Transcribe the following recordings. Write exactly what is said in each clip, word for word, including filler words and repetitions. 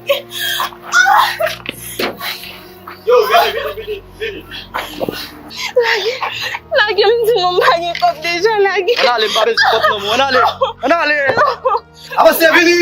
Yo, vini, vini, vini, vini. Lage, lage, m di nou m pa gen kòb deja, lage. Ann ale, m pa bezwen kòb nan men w. Ann ale, ann ale. Avanse, vini.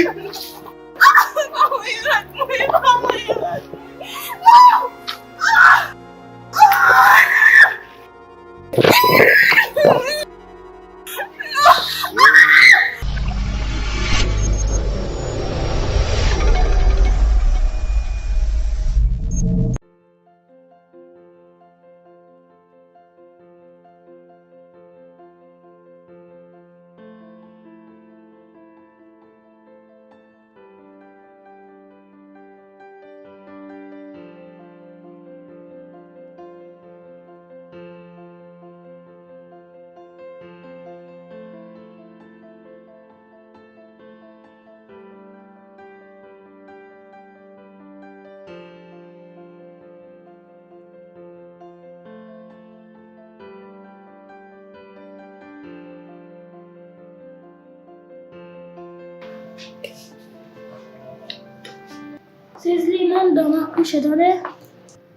Sizli, m anndan, m ap kouche, tande?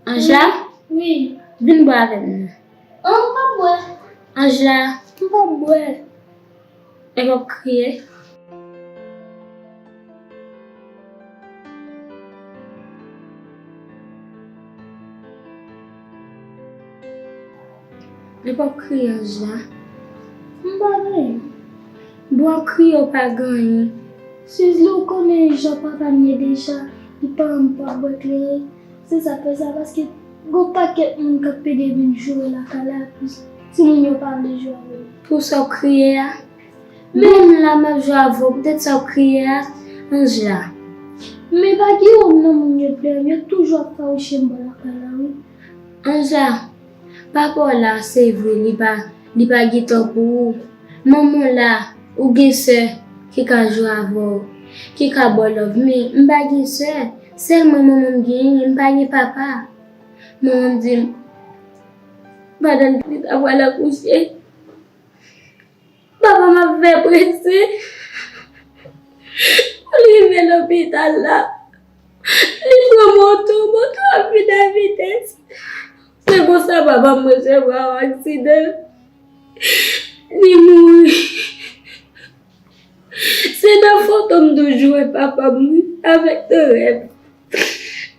Anja? Wi. Vin bwè avè m non. An, m p ap bwè. Anja. M p ap bwè. Epa w ap kriye. Epa w ap kriye, Anja. M pa gen anyen. Bon, w ap kriye, w pa gen anyen. Sizli, ou konnen jan papa m ye deja, li pa renmen m p ap bwè kleren. Se sa k fè sa, paske gon pakèt moun k ap pede vin joure lakay la, epi timoun yo pa vle jwe avè m. Pou sa w kriye a? Menm la m ap jwe avè w, poutèt sa w kriye a, Anja. Men pa gen youn nan moun yo k vle m, yo toujou ap fawouche m bò lakay la, wi. Anja, papa w la, se vre, li pa, li pa gen tò pou ou. Manman w la, ou gen sè ki ka jwe avè w, ki ka ba w love, men m pa gen sè. Sèl mwen manman m genyen, m pa gen papa. Manman m di m, pandan li t ap pral akouche, papa m ap fè prese pou l rive lopital la. Li pran moto, moto ap vin a vitès. Se konsa papa m resevwa yon aksidan. Li mouri. Se nan foto m toujou wè papa m wi, avèk nan rèv.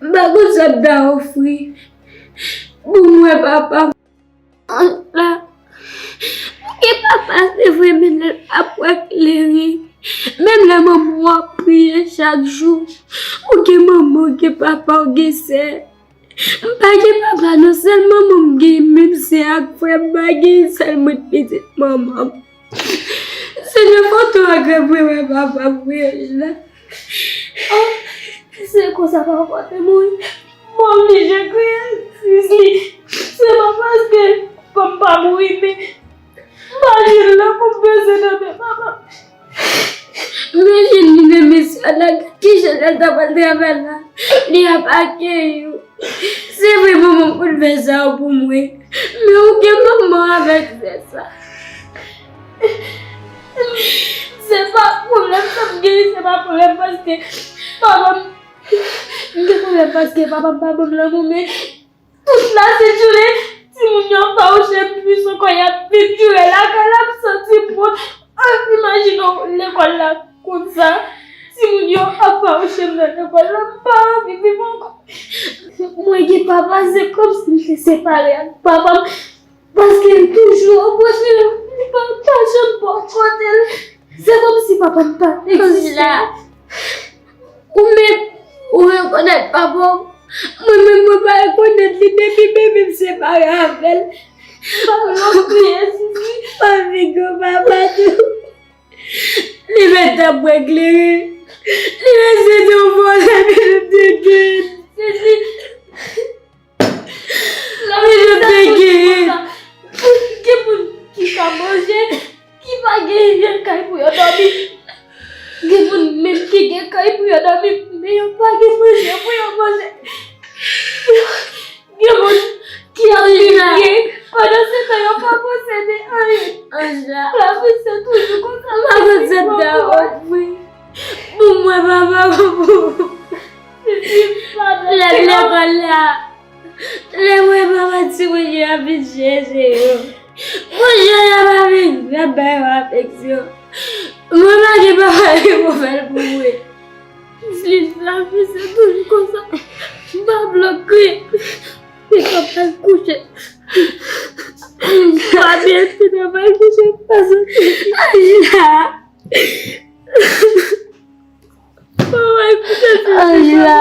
M pa konn sa m ta ofri pou m wè papa m. Anj la, ou gen papa, se vre, men lè l pa wè kleren. Menm lè manman w ap priye chak jou, ou gen manman, ou gen papa, ou gen sè. M pa gen papa non, sèl manman m gen, menm sè ak frè m pa gen, sèl mwen k pitit manman m. Se nan foto a ke mwen wè papa m wi, Anj la. Oh, se konsa papa te mouri. M oblije kriye, Sizli. Se pa paske papa m pa mouri, men m pa jwenn lanmou m bezwen nan men papa m. Men jwenn li nan men sè la, kijan l ta pral travay la, li ap akeyi w. Se vre manman m konn fè sa yo pou mwen, men ou gen manman avèk sè sa. Se pa pwoblèm sa m genyen, se pa pwoblèm paske papa m, m gen pwoblèm paske papa m pa ban m lanmou, men tout la se djoule, timoun yo ap fawouche m plis ankò, y ap vin djoule lakay la, m santi m wont. Ah, imajine w lekòl la konsa, timoun yo ap fawouche m nan lekòl la, m pa anvi viv ankò. Mwen gen papa, se kòmsi m te separe ak papa m, paske l toujou anpòche m, li pa, pa janm bò kote l. Se kòmsi papa m pa egziste. Ou menm, ou rekonèt papa w? Mwen menm, mwen pa rekonèt li depi bebe m separe avè l. Papa m ap kriye, Sizli. Anvi gwo papa tou. Li mèt ap bwè kleren. Li mèt se te yon vòlè, men nou te gen. Sizli. Lòt sa yo te genyen. Gen moun ki ka manje, ki pa genyen kay pou yo dòmi. Gen moun menm ki gen kay pou yo dòmi, men yo pa gen manje pou yo manje. Gen moun ki ap viv byen, pandan se tan yo pa posede anyen. Anj la. Lavi se toujou konsa. Mwen konn se ta ofri pou mwen, papa, pou Lekòl la. Lè mwen pa pati, mwen gen anvi chèche yo. Mwen jwenn yo pa vin, y ap bay yo afeksyon. Mwen pa gen papa ki pou fè l pou mwen. Plis lavi se toujou konsa. M pa vle kriye. Li pa pral kouche. Pa byen, li pa pral kouche. Anjla. Pa pral kouche. Anjla.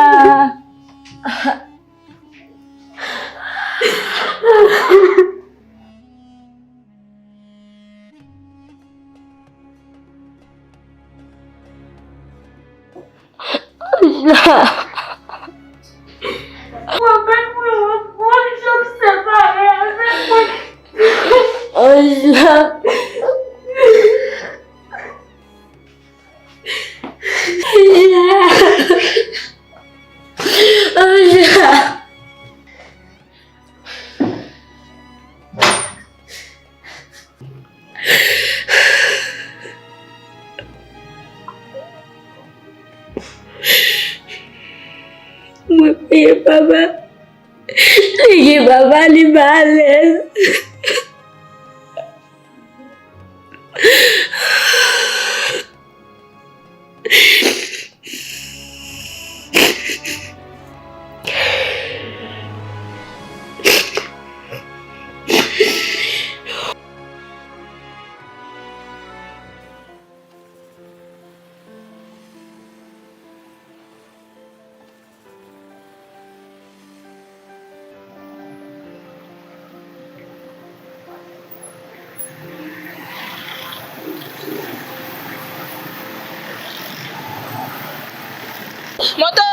Mwen pa gen papa. Li gen papa, li pa alèz. Moto!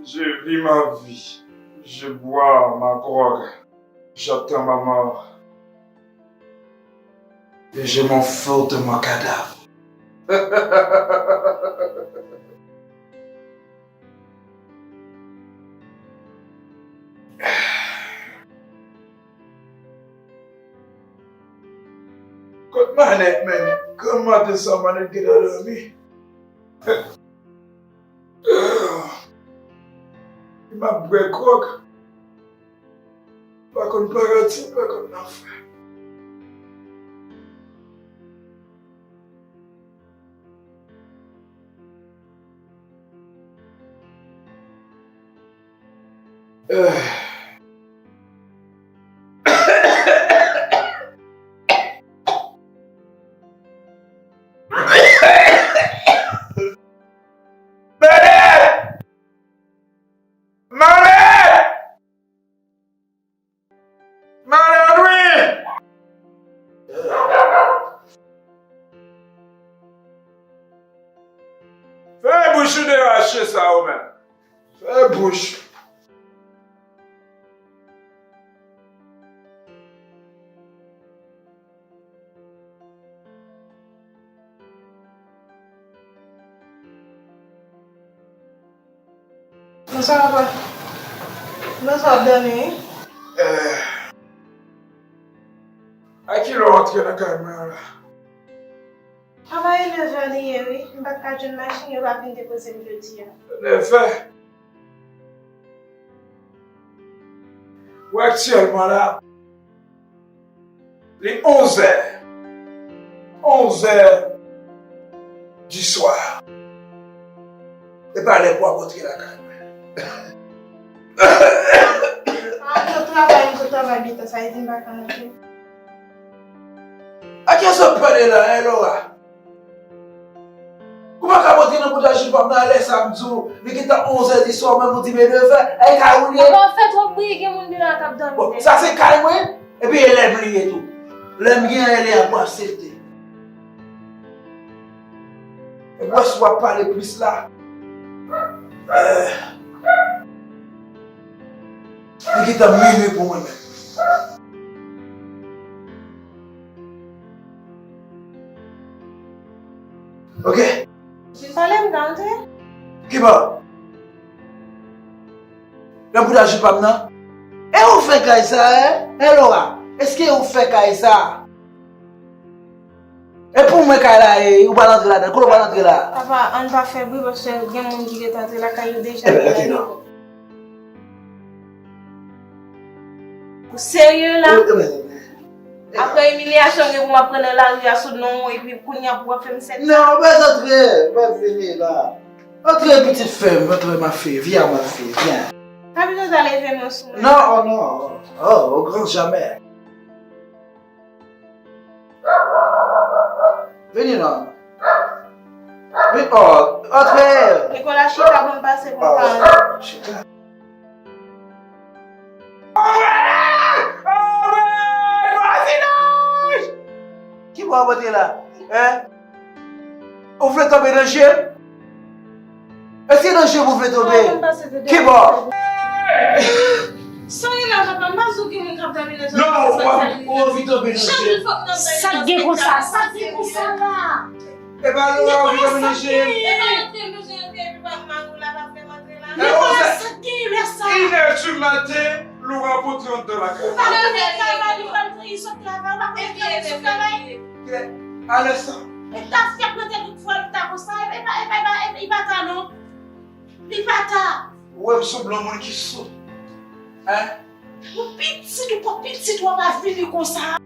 Je vis ma vie. Je bois ma grog. J'attends ma mort. Et je m'enfuis de mon cadavre. Kot Manèt, menn? Granm maten sa, Manèt gentan dòmi. M ap bwè gwòg. Pa konn parati, pa konn nan fè. Manèt! Manèt! Manèt, wi! Fè bouch ou de rache sa ou menm. Fè bouch. Sa va? Bonswa, w ap dòmi, wi? Eh. A ki lè w antre nan kay mwen an la? Papa, e nevè li ye, wi. M pa t ka jwenn machin, yo pa vin depoze m jodi a. Nevè? Ou aktyèlman la, li onzè. Onzè di swa. E pa lè pou w ap rantre lakay mwen. Ah, m sot travay, m sot travay pita, sa vle di m pa ka rantre. A kiyès w ap pale la, hein, Laura? Kouman w ka rantre nan bouda jip ap nan lè sa m di w, li gentan onzè di swa, menm ou di m e nevè, e kay ou li ye? Papa, w fè twòp bri, gen moun deyò a k ap dòmi. Bon, sa se kay mwen, epi e lè m li ye tou. Lè m gen anyen, lè a pou aksepte. E wè si w ap pale plis la. Eh. Li gentan minui pou mwen menm. Ok. Vin pale m, ka antre? Ki bò? Nan bouda jip ap nan? E ou fè kay sa, eh? Eh, Laura, èske ou fè kay sa? E pou mwen kay la, e, ou pral antre ladan. Kote w pral antre la? Papa, ann pa fè bri, paske gen moun ki gentan antre lakay yo deja. Ebyen, antre non. Ou serye la? Wi, wi, wi. Apre imilyasyon m gen pou m ap pran nan lari a sou non w, epi kounye a pou w ap fè m sèt sa? Non, ou pa antre, ou pa vini la. Antre, pitit, fè m, antre, ma fille, viens, ma fille, viens. Papito ta leve men sou mwen. Non, oh non, oh, au grand jamais. Vini non. Vini, oh, antre. Nikola, chita pou m pase pou m ka antre. Oh, chita. Ki bò w ap antre la? Hein? Ou vle tonbe nan je m? Èske nan je m ou vle tonbe? Ki bò? Sa gen la, papa, m pa sou ki moun k ap dòmi nan zòn. Non, ou anvi tonbe nan je m. Sa k gen konsa? Sa k gen konsa la? E pa Laura ou vle tonbe nan je m. E pa antre, m bezwen antre, epi pa m mari w la pa vle m antre la. Nikola, sa k gen lè sa? Une heure du matin, Laura pote anndan lakay. Ou pa konn travay, ou pa konn travay, ou pa konn travay, ou pa konn travay. Alè sa. Ou ta fèk mete tout fwa, ou ta konsa, e pa, e pa, e pa, e pa ta non. Li pa ta. Ou wè m sanble yon moun ki sou. Hein? Ou pitit, ou twò pitit, w ap avili konsa.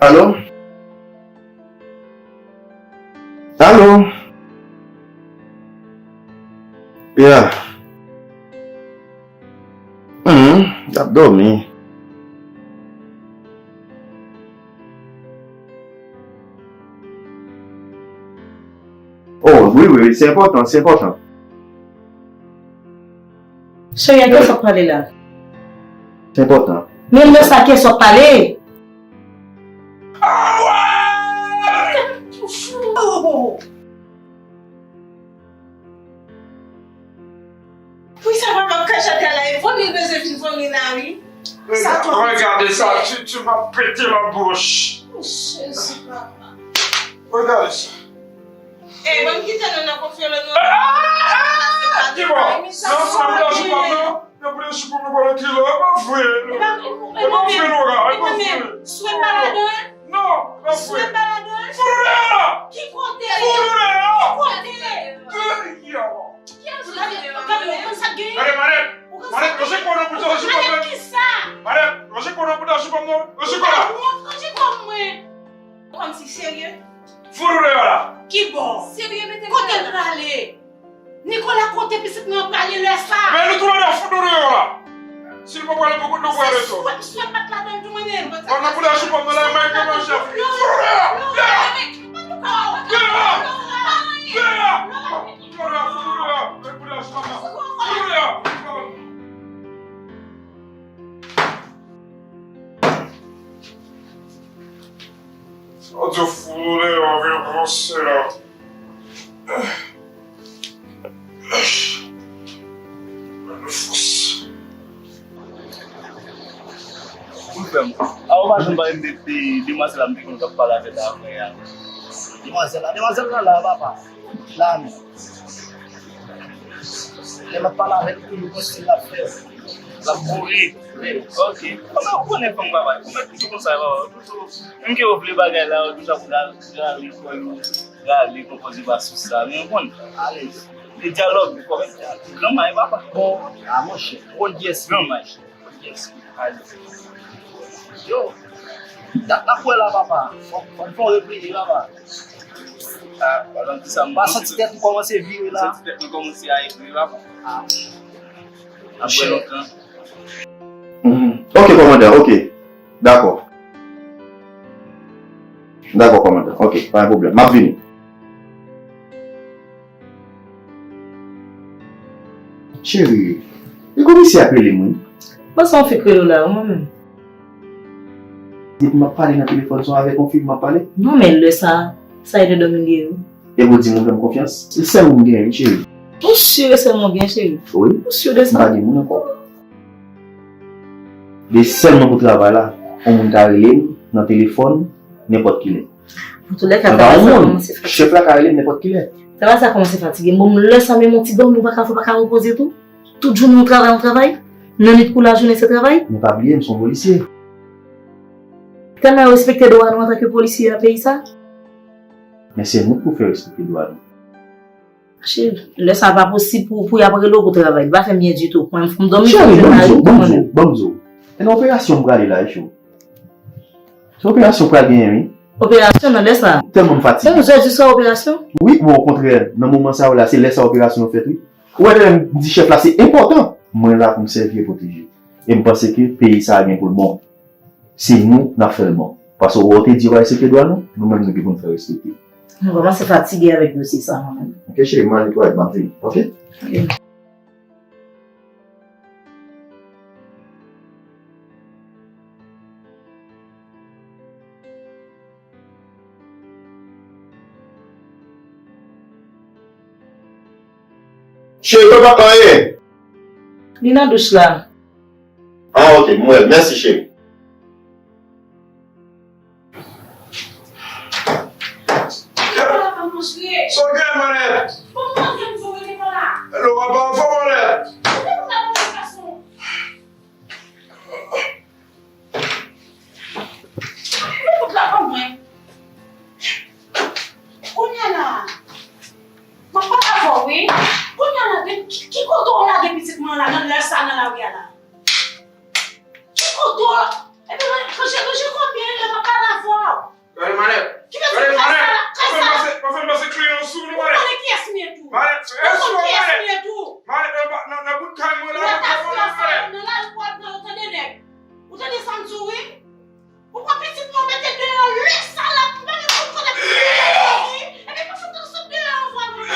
Alo? Alo? Yeah. Hmm, l ap dòmi. Oh, wi, wi, wi, se enpòtan, se enpòtan. Cheri, a kiyès w ap pale la? Se enpòtan. Men lè sa, a kiyès w ap pale? Wi, sa papa m ka chante la, e vòmi l bezwen vin vòmi la, wi. Sa twò. Regardez ça, tu, tu m'as pété la bouche. Oh, Jezi, papa. Regardez ça. Eh, ban m kite nou nan konfyolo nou. Ah, ah, ah, ah, ki bò? Non, non, non, je comprends, non. Yo pran sou pou nou pran kilò, e pa vre. E pa vre, Laura, e pa vre. Swè pa ladan l? Non, e pa vre. Swè pa ladan l? Fout nou deyò la! Ki kote? Fout nou deyò la! Ki kote? Deyò! Ki kote? Gade, gade, Manèt, Manèt, ranje kò nan bouton, ranje kò nan. Manèt, ranje kò nan bouton, ranje kò nan. Ranje kò la. Ranje kò mwen. Kòmsi serye? Fout nou deyò la. Ki bò? Serye, mete kote l prale? Nikola, kote pitit mwen prale lè sa? Men nou tou lè de fout nou deyò la. Si l pa pwale, pou kote nou pwale tou? Sou, sou met ladan tou mwen menm. Pandan pou lè sou pòm nan la, mwen te manje. Flora! Flora! Flora! Flora! Flora! Flora! Sa w di foule, w ap vin panse la. Fòs. Wi, frè m. A, ou pa janm pale m de, de demwazèl la m te konn ap pale avè l la, frè a. Demwazèl la, demwazèl la la, papa. La menm. Lè m ap pale avè l, li toujou gon stil l ap fè. L ap kouri. Ok. Kòman ou konnen fanm, papa? Ou mèt toujou konsa, papa. Ou toujou, menm ke ou vle bagay la, ou toujou ap rale, rale, rale, konpoze pa sou sa. Men ou konn. Alèz. E dyalòg, ou konn. Gran may, papa. Bon, a monchè. Ou konn kiyès gran may. Yes. Yo, dat n ap wè la, papa. Fò, fò n fè yon repliye, papa. Ah, pa janm di sa, m santi tèt m kòmanse vire la. M santi tèt mwen kòmanse a vire, papa. Ah. N ap wè lontan. Mhm. Ok, kòmandan, ok. Dakò. Dakò, kòmandan. Ok, pa gen pwoblèm. M ap vini. Cheri, e komisè a k rele m, wi. Bon, se yon fi k rele w la, wi, mwen menm. Depi m ap pale nan telefòn, se avèk yon fi m ap pale? Non, men lè sa, sa e de dòmi li ye, wi. E pou di m ou fè m konfyans? Se sèl ou m genyen, wi, cheri. Ou si e sèl mwen genyen, cheri? Wi. Ou si de sa? M pa gen moun ankò. Li sèlman pou travay la, yon moun ka rele m nan telefòn nenpòt kilè. Nan tout lè ka, travay sa kòmanse fatige. Chèf la ka rele m nenpòt kilè. Travay sa kòmanse fatige m. Bon, lè sa menm yon ti dòmi ou pa ka fè, ou pa ka repoze tou. Tout jounen ou travay, ou travay. Nan nwit kou lajounen se travay. Men pa bliye, m se yon polisye. Tèlman yo respekte dwa nou antanke polisye nan peyi sa. Men se nou k pou fè respekte dwa nou. Cheri, lè sa pa posib pou, pou y ap rele w pou travay. Li pa fè m byen ditou. Mwen, m dòmi, cheri, ban m di w, ban m di w, ban m di w. E nan operasyon m prale la, wi, cheri. Se operasyon pral genyen, wi. Operasyon nan lè sa? Tèlman m fatige. Se yon jodi swa operasyon? Wi, bon, okontrè, nan moman sa yo la, se lè sa operasyon yo fèt, wi. Ou wè, lè m di chèf la, se enpòtan. Mwen la pou m sèvi e pwoteje. E m panse ke peyi sa a gen pou l bon. Se nou n ap fè l bon. Paske ou wè, ou te di yo pa respekte dwa nou, nou menm nou gen pou n fè respekte. Mwen kòmanse fatige avèk dosye sa, mwen menm. Ok, cheri, m al netwaye, m ap vini, ok? Ok. Cheri, pa anyen. Li nan douch la. Ah, ok, m wè l. Mèsi, cheri. Sa w gen, Manèt? Bon, mwen gen pou rete pa la. Lora pa anfòm, Manèt. Kote pou la ban mwen gason? Kote pou la ban mwen? Kounye a la, m ap pale avè w, wi. Kounye a la, ki, ki kote w lage pitit mwen la, nan lè sa, nan lari a la? Ki kote w? Epi ranje, ranje kò byen, lè m ap pale avè w. Gade Manèt. Ki vle di kay sa la, kay sa la? Pa fè m pase, pa fè m pase kreyon sou nou, Manèt. Ou konnen kiyès m ye tou. Manèt, ou konn kiyès m ye tou. Manèt, nan, nan, nan bout kay mwen la, ou ta fè sa nan lari pou al pran yo, tande nèg. Ou tande sa m di w, wi? Ou pran pitit mwen, ou mete deyò, lè sa la, m pa menm konn kote pitit mwen soti. Epi pou sot sot deyò, ou vwa mwen.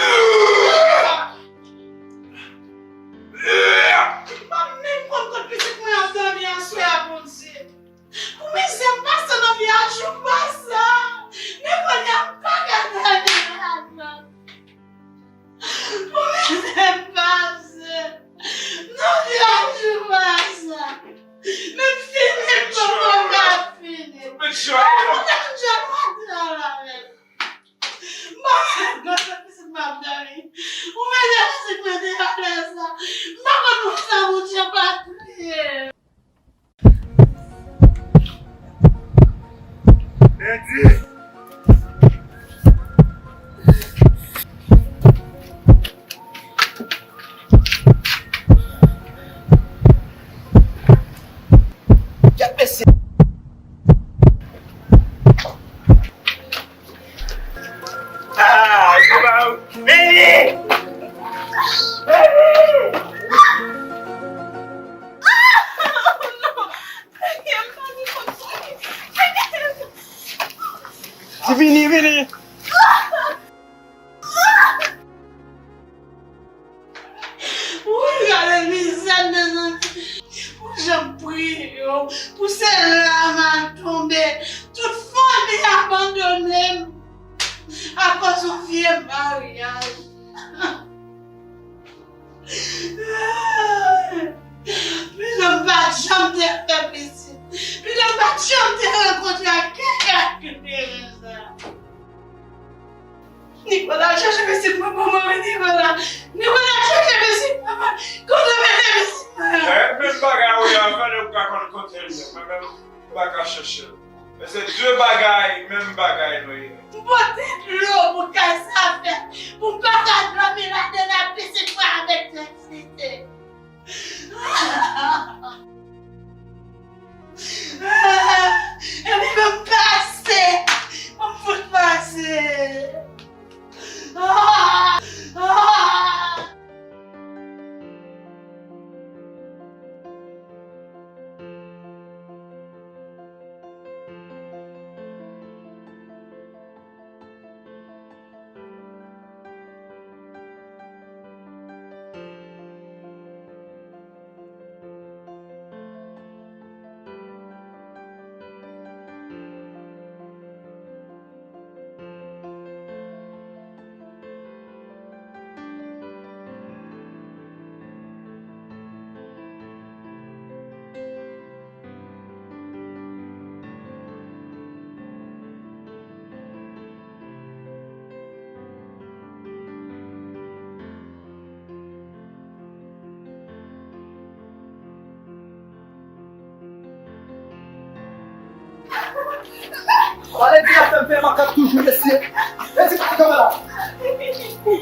M pa menm konn kote pitit mwen ap dòmi aswè a, Bondye. Pou mizè m pase nan vi a jou pase a, men kounye a m pa ka gade avan. Pou mizè m pase nan vi a jou pase a, men fini poko ka fini. Mwen kontan m jwenn mwen travay. M pa menm konn kote pitit mwen ap dòmi. Ou mete pitit mwen deyò lè sa. M pa konn pou sa Bondye pa touye. Lendi. Kèt mesye. Ah, yo ba ou. Baby! Baby! Vini, vini. Woy, gade mizè, mezanmi. Pou jan m priye yo, pou se la m al tonbe. Tout fanmi abandone m akoz yon vye maryaj. Pidan m pa t janm te fè pitit. Pidan m pa t janm te rankontre ak kèk Teresa. Nicolas, chache pitit mwen pou mwen, Nicolas. Nicolas, chache pitit mwen. Kote w mete pitit mwen? Menm bagay ou ye a fè, ou ka konn kote l ye. Mwen menm, ou pa ka chèche l. Men se de bagay, menm bagay nou ye. M pote dlo pou kay sa fèt, pou m pa ka dòmi ladan l ak pitit mwen avèk elektrisite. Epi ban m pase, ban m fout pase. Pale di ap fè m fè makak toujou, mesye. Mesye, pa kamera.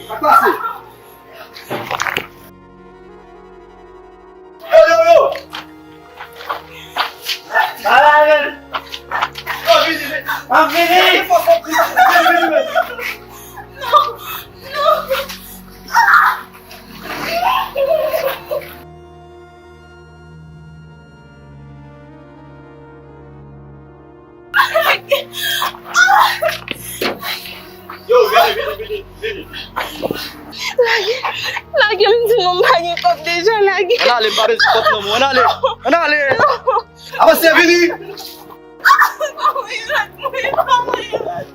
Pa pase. Yo, yo, yo! Ala, men! Yo, vini, vini! M ap vini! Vini, vini, vini! Non! Non! Yo, vini, vini, vini, vini. Lage, lage, m di nou m pa gen kòb deja, lage. Ann ale, m pa bezwen kòb nan men w. Ann ale, ann ale. Non. Avanse, vini. Pa voye lòt mwen, pa voye lòt mwen.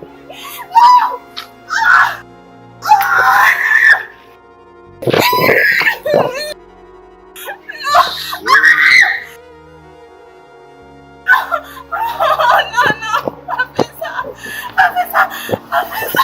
Non. Non, non, pa fè sa. Pa fè sa. Pa fè sa.